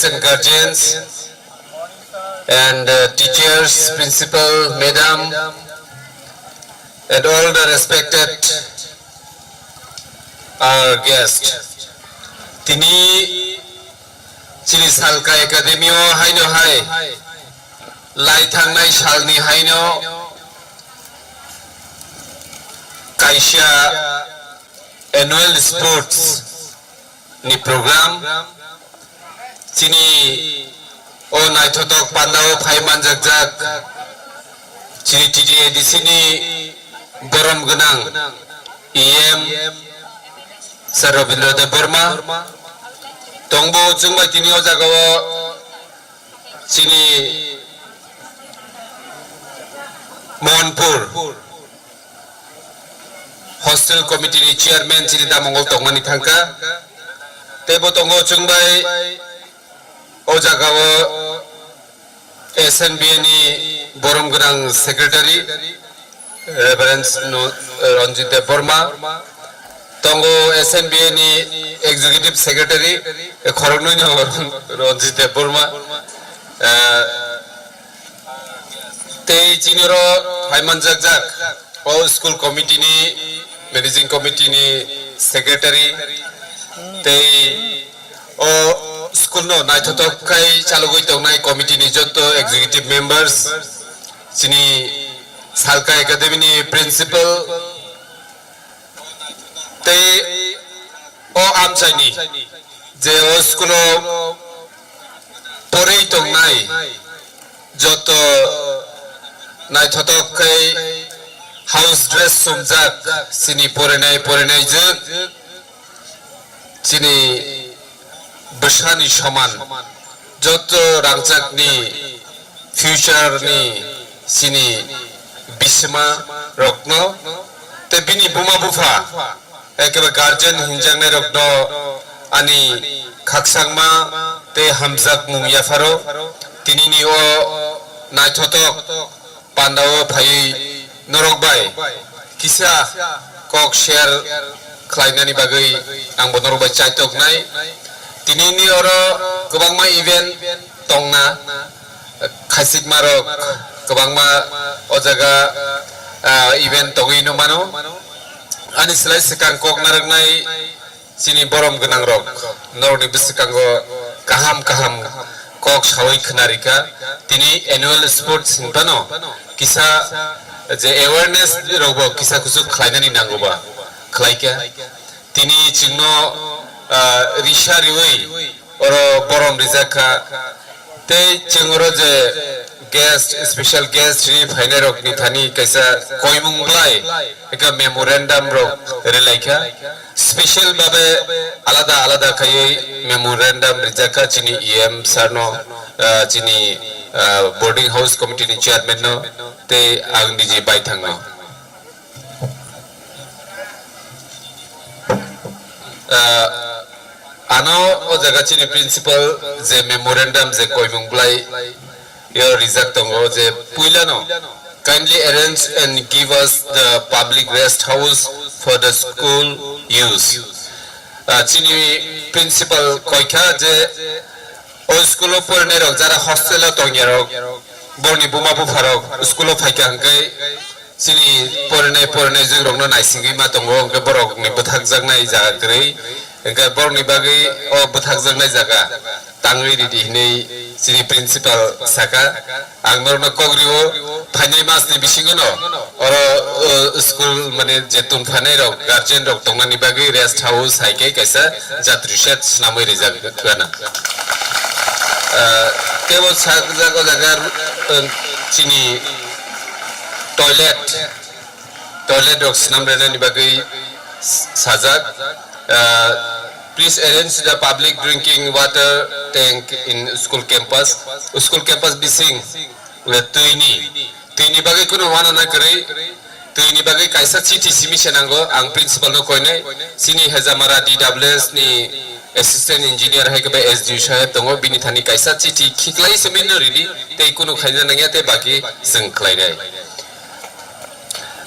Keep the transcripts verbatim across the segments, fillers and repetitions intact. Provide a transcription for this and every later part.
and guardians, and uh, teachers, principal, madam, and all the respected our guest. Tini chini Salka Academy o haino hai lai thangnai salni haino kaisa annual sports ni program chini o naithotok pandao phai manjakjak chini T T A D C ni borom gwnang E M Sir Rabindra Debbarma tongbo chwngbai tini o jagao chini Mohanpur hostel committee ni chairman chini da Mongol tongmani thangkha. Teibo tongo chwngbai o jagao S N B A ni borom gwnang secretary Reverend No-, Ranjit Debbarma, tongo S N B A ni executive secretary, eh, khoroknwi no Ranjit Debbarma, eh, tei chini oro phai manjakjak o school committee ni, managing committee ni secretary, tei o school no naithotok khai chalogwi tongnai committee ni joto executive members, chini Salka Academy ni principal, tei o amchaini je o school o porwi tongnai joto naithotok khai house dress sumjak chini porinai porinai jwk chini bwsani soman joto rangchakni future ni chini bisima rokno tei bini buma bupha ekeba guardian hinjaknai rokno ani khaksakma tei hamjakmung yapharo tinini o naithotok pandao phaiwi norok bai kisa kok share khlainani bagwi ang bo norok bai chaitoknai. Tinini oro kwbangma event tongna, khaisikmarok kwbangma o jaga, ah, event tongwi no mano. Ani slai swkang kok narwknai chini borom gwnang rok norokni bwskango kaham kaham kok sawi khwnarikha. Tini annual sports hinphano kisa je awareness rokbo kisa kuchuk khlainani nangoba khlaikha. Tini chwngno, ah, risa riwi oro borom rijak kha. Tei chwng oro je guest, special guest ri phainai rok ni thani kaisa koimung blai, eka memorandum rok rilai kha. Special babe alada alada khaiwi memorandum rijak kha chini E M sir no, ah, chini, ah, boarding house committee ni chairman no, tei ang niji baithang no. Ah, ano o jaga chini principal je memorandum je koimung blai yo rijak tongo je puilano, "Kindly arrange and give us the public rest house for the school use." Ah, chini principal koikha je o school o porinai rok jara hostel o tongya rok, borni buma bupha rok school o phaikha hwnkhe chini porinai porinai jwk rokno naisingwi ma tongo, hwnkhe borokni bwthakjaknai jaga kwrwi, hwnkhe borokni bagwi o bwthakjaknai jaga tangwi ridi hinwi chini principal saka. Ang norokno kok rio, phainai masni bisingono oro, o, school mane je tun phanai rok, guardian rok tongmani bagwi rest house hai khe kaisa jatri shed swnamwi rijak gana. Ah, tebo sak jago jaga, eh, chini toilet, toilet rok swnam rwnani bagwi sajak. Ah, please arrange the public drinking water tank in school campus. School campus bising, eh, twini, twini bagwi kunu uanana kwrwi, twini bagwi kaisa chithi simi se nango, ang principal no koinai, chini Hejamara D W S ni assistant engineer hai khe S D O saheb tongo, bini thani kaisa chithi khiklai simi no ridi, tei kunu khaina nangya tei baki chwng khlainai.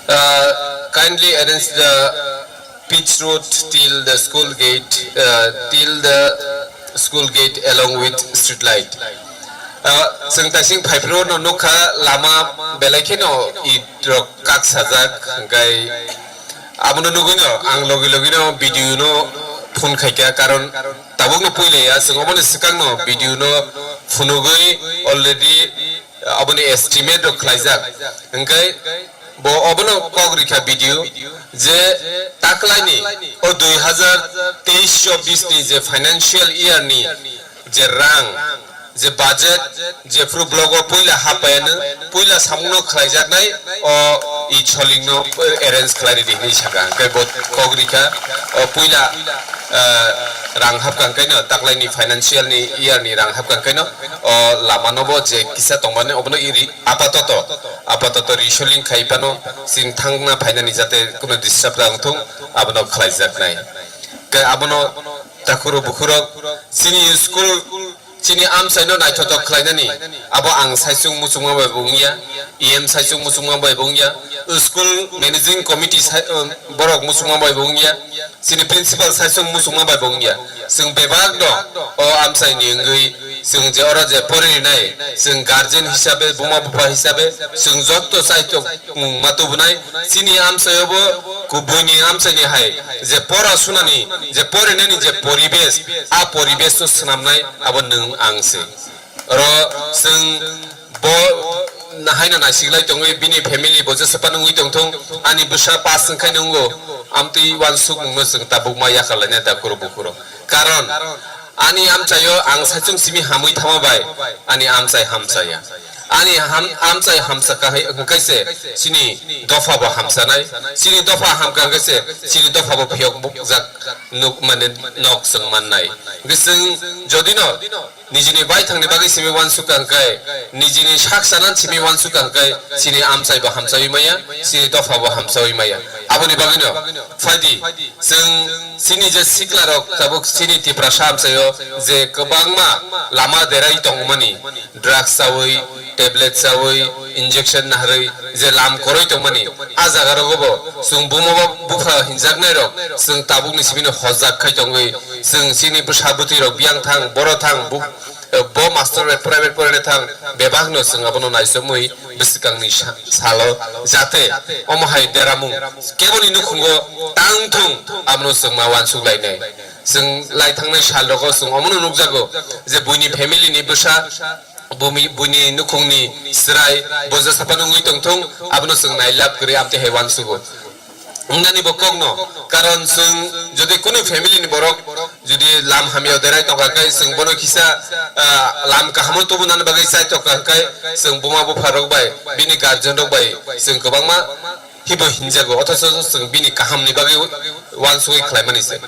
Uh, kindly arrange the pitch road till the school gate, uh, till the School gate along with street light. Ah, chwng taising phaiphuru no nukha lama belai kheno it rok kak sajak, hwnkhe abono nugwi no ang logi logi no video no phone khaikha, karon tabuk no puila ya, chwng oboni swkang no video no phunugwi already aboni estimate rok khlaijak. Hwnkhe bo obono kok rikha video je taklaini o dui hazar teis chobbish ni je financial year ni je rang, je budget, jephru block o puila hapaiano, puila samungno khlaijaknai o i cholingno arrange khlai ridi hinwi sakha. Hwnkhe bo kok rikha o puila, ah, rang hapkha hwnkhe no taklaini financial ni year ni rang hapkha hwnkhe no o lama no bo je kisa tongmani obono iri apatoto, apatoto resolving khai phano chwng thangna phainani jate kuno disturb da wngthung, abono khlaijaknai. Khe abono takhuro bukhurok chini school, chini amchaino naithotok khlainani abo ang saichung muchungma bai bo wngya, E M saichung muchungma bai bo wngya, school managing committee sai-, um, borok muchungma bai bo wngya, chini principal saichung muchungma bai bo wngya. Chwng bebak no o amchai ni wngwi chwng je oro je poririnai, chwng guardian hisabe, buma bupha hisabe chwng jotto chaitok mung ma tubunai. Chini amchai obo ku-, buini amchai ni hai je pora sunani, je porinani je poribesh, a poribesh no swnamnai abo nwng ang se. Oro chwng bo na haino naisiklai tongwi bini family bo jesa phano wngwi tongthung, ani bwsa pass wngkhaino wngo, amtwi uansukmungno chwng tabukma yakarlainai da kuro bukhuro. Karon ani amchaio ang saichung simi hamwi thangma bai ani amchai hamchaya. Ani ham-, amchai hamsa kahai hwnkhe se chini dopha bo hamsanai, chini dopha hamkha hwnkhe se chini dopha bo phiyok bukjak nuk mane nok chwng mannai. Hwnkhe chwng jodino nijini baithangni bagwi simi uansukha hwnkhe, nijini sak sanan simi uansukha hwnkhe, chini amchai bo hamchawi maya, chini dopha bo hamchawi maya. Aboni bagwino phaidi, chwng chini je siklarok tabuk chini Tiprasa amchaio je kwbangma lama derai tongmani, drugs chawi, tablet chawi, injection naharwi je lam kwrwi tongmani, a jaga rogo bo chwng buma bupha hinjaknai rok chwng tabukni simi no hojak khai tongwi, chwng chini bwsa bwtwi rok biyang thang, boro thang, bu-, bo master bai private poraina thang, bebak no chwng abono naisomwi bwswkangni sa-, salo jate omo hai deramung keboni nukhungo tang thung, abono chwng ma uansuk lainai. Chwng lai thangnai sal rogo chwng omono nukjago je buini family ni bwsa, bumi-, buini nukhungni chwrai bo jesa phano wngwi tongthung, abono chwng nailab kwrwi amtwi hai uansugo. Wngnani bo kokno, karon chwng jodi kunu family ni borok jodi lam hamya derai tongkha khe chwng bono kisa, ah, lam kahamo tubunani bagwi chai tongkha khe chwng buma bupha rok bai, bini guardian rok bai chwng kwbangma hibo hinjago, othocho chwng bini kahamni bagwi uansugwi khlaimani se.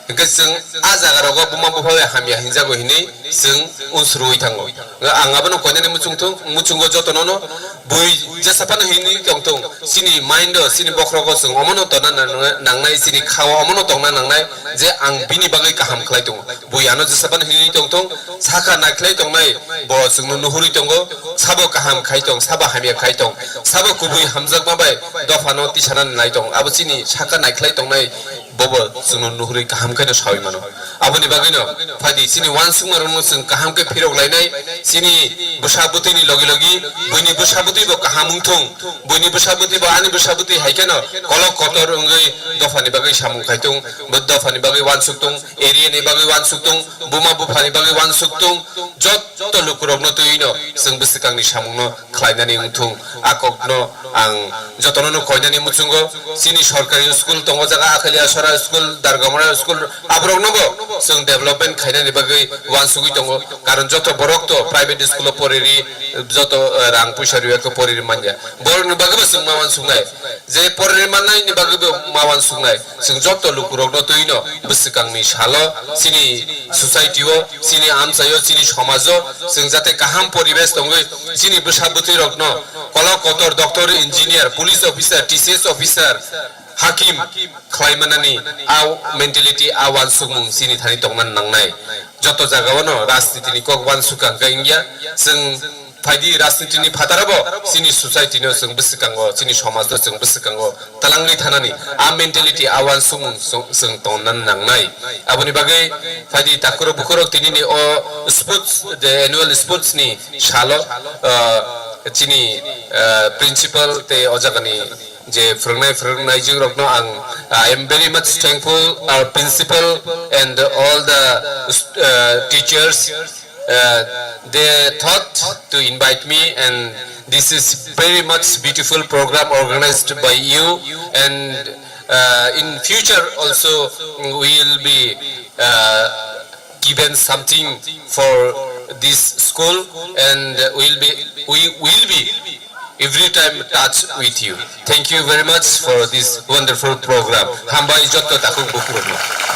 Hwnkhe chwng a jaga rogo buma bupha bai hamya hinjago hinwi chwng unsuriui thango. Ang abono koinani muchung thung, muchungo jotono no bui jesa phano hinwi tongthung, chini mind o, chini bokhrogo chwng omono tongna nang-, nangnai, chini khao omono tongna nangnai je ang bini bagwi kaham khlai tongo. Bui ano jesa phano hinwi tongthung, sakha naikhlai tongnai, bo chwngno nuhurwi tongo, sabo kaham khai tong, sabo hamya khai tong, sabo kubui hamjakma bai dophano tisana nai tong, abo chini sakha naikhlai tongnai, bobo chwngno nuhurwi kaham khaino saui mano. Aboni bagwino phaidi chini uansukma rokno chwng kaham khe phirok lainai, chini bwsa bwtwini logi logi buini bwsa bwtwi bo kaham wngthung, buini bwsa bwtwi bo ani bwsa bwtwi hai kheno kolok kotor wngwi dophani bagwi samung khai tong, bo dophani bagwi uansuk tong, area ni bagwi uansuk tong, buma buphani bagwi uansuk tong, jotto lukurokno twiwino chwng bwswkangni samungno khlainani wngthung, a kokno ang jotono no koinani muchungo. Chini sorkari school tongo jaga Akhalia Sora school, Dargamara school, aborokno bo chwng development khainani bagwi uansugwi tongo, karon joto borok to private school o poriri, joto, eh, rang puisa rwya khe poriri manya, borokni bagwi bo chwng ma uansuknai, je poriri mannai ni bagwi bo ma uansuknai. Chwng joto lukurokno twino bwswkangni salo chini society o, chini amchaio, chini somajo chwng jate kaham poribesh tongwi chini bwsa bwtwirokno kolok kotor doctor, engineer, police officer, T C S officer, hakim khlaimanani a mentality, a uansukmung chini thani tongna nangnai. Joto jagao no rajnitini kok uansukha hwnkhe wngya, chwng Phaidi rajniti ni phataro bo chini society no chwng bwswkango, chini somaj no chwng bwswkango talangwi thanani a mentality, a uansukmung chwng, chwng tongna nangnai. Aboni bagwi phaidi takhurok bukhurok tini ni o sports, the annual sports ni salo, ah, chini, ah, principal tei o jagani je phwrwngnai phwrwngnaijwk rokno ang, I am very much thankful our principal and all the, uh, teachers. Uh, they thought to invite me, and this is very much beautiful program organized by you, and, uh, in future also we will be, uh, given something for this school, and we'll be, we will be every time touch with you. Thank you very much for this wonderful program. Hambai jotto takhuk bukhurokno.